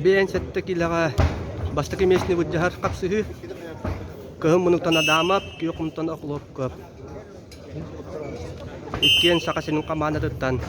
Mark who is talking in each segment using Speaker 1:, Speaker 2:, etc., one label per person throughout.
Speaker 1: 57 киилэҕэ бастакы миэстэни былдьаһар хапсыһыы. Кыһын мунуктан Адамов, күөх мунтан Охлопков. Иккиэн Саха сирин хамаандатыттан.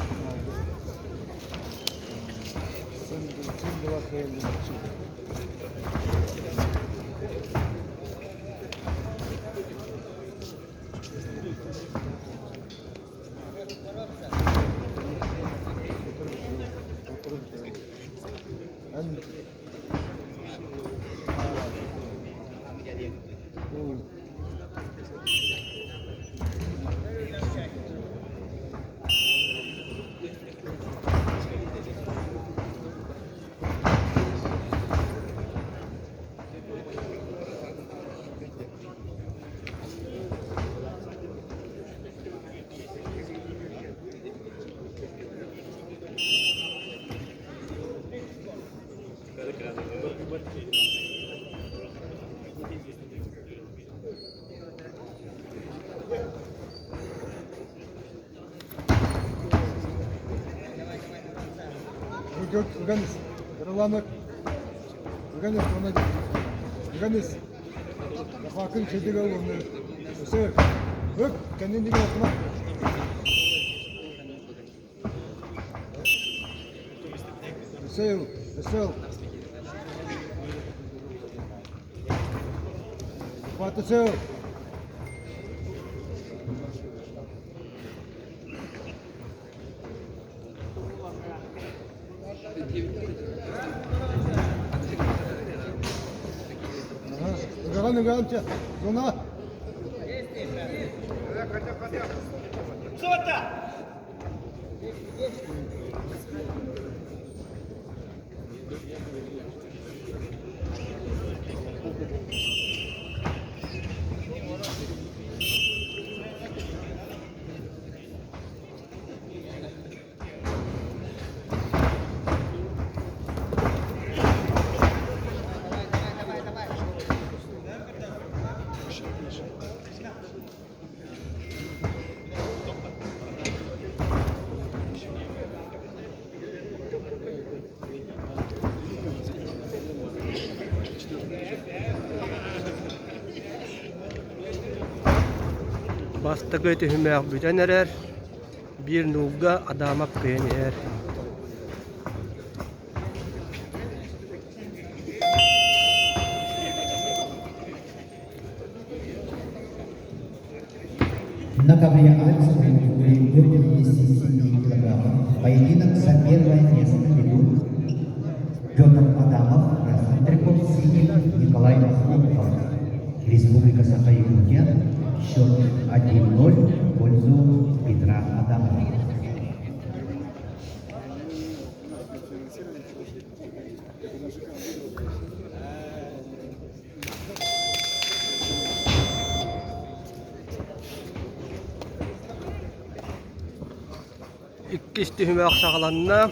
Speaker 1: Бастакы түһүмэх бүтэн эрэр, биир нуулга Адамов кыайан иһэр.
Speaker 2: На ковре Альцевой до 57 килограммов поединок за первое место ведут Петр Адамов, красный трикот, синий Николай Охлопков. Республика Саха-Якутия, счет 1-0 в пользу Петра Адамова.
Speaker 1: Иккис түһүмэх саҕаланна.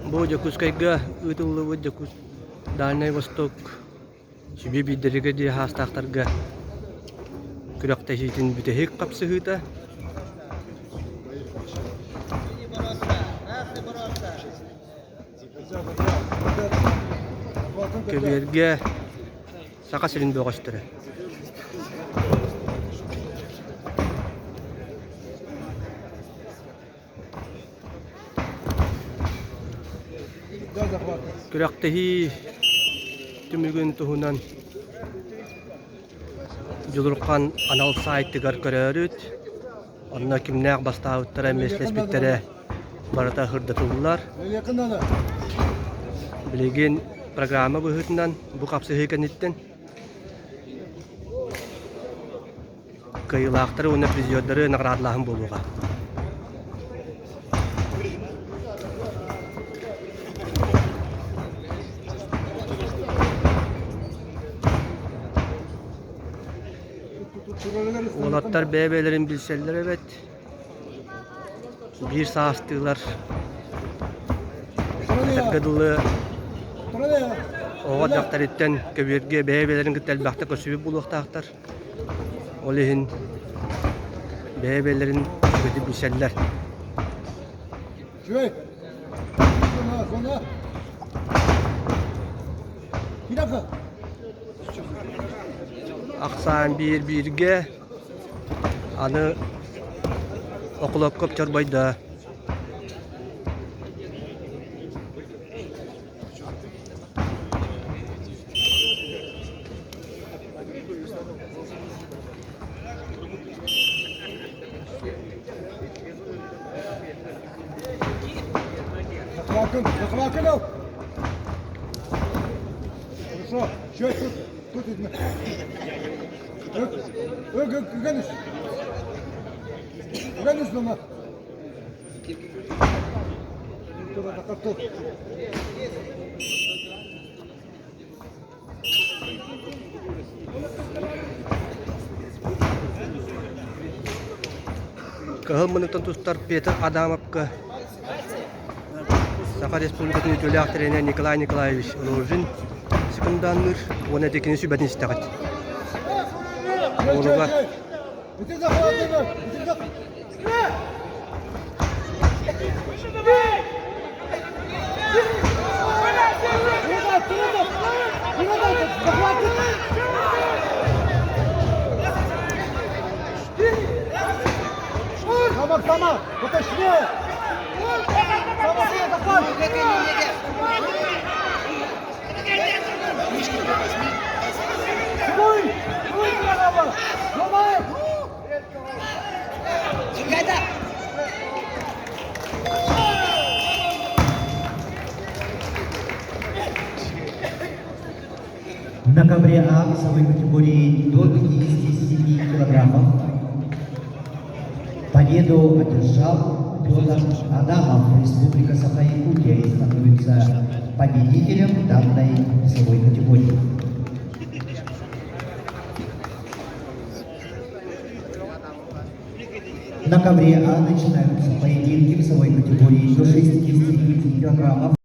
Speaker 1: Бу Дьокуускайга ыытыллыбыт Дьокуус Дальнай Восток сүбэ биирдэригэр диэри саастаахтарга күрэхтэһиитин бүтэһик хапсыһыыта. Көбүөргэ Саха сирин бөҕөстөрө. Күрэхтэһии түмүгүн туһунан Дьулурхан анал саайтыгар көрөөрүт. Онно кимнээх бастаабыттара, миэстэлэспиттэрэ барыта сырдатыллар. Билигин программа быһыытынан бу хапсыһыы кэнниттэн кыайыылаахтары уонна призердары наҕараадалааһын буолуоҕа. Уолаттар бэйэ-бэйэлэрин билсэллэр эбит. Биир саастыылар. Этэргэ дылы оҕо дьахтарыттан көбүөргэ бэйэ-бэйэлэрин кытта элбэхтик көрсүбүт буолуохтаахтар. Ол иһин бэйэ-бэйэлэрин үчүгэйдик билсэллэр. Ахсаан биир бииргэ аны Окулоккоп чорбойдо. Кыһыл муннуктан тустар Петр Адамовка Саха Республикатын үтүөлээх тренер Николай Николаевич Рожин секунданныыр уонна ити кини сүбэтин истэҕит. Уолугар
Speaker 2: На ковре А весовой категории до 57 килограммов победу одержал Петр Адамов, Республика Саха-Якутия, и становится победителем данной весовой категории. На ковре А начинаются поединки весовой категории до 65 килограммов.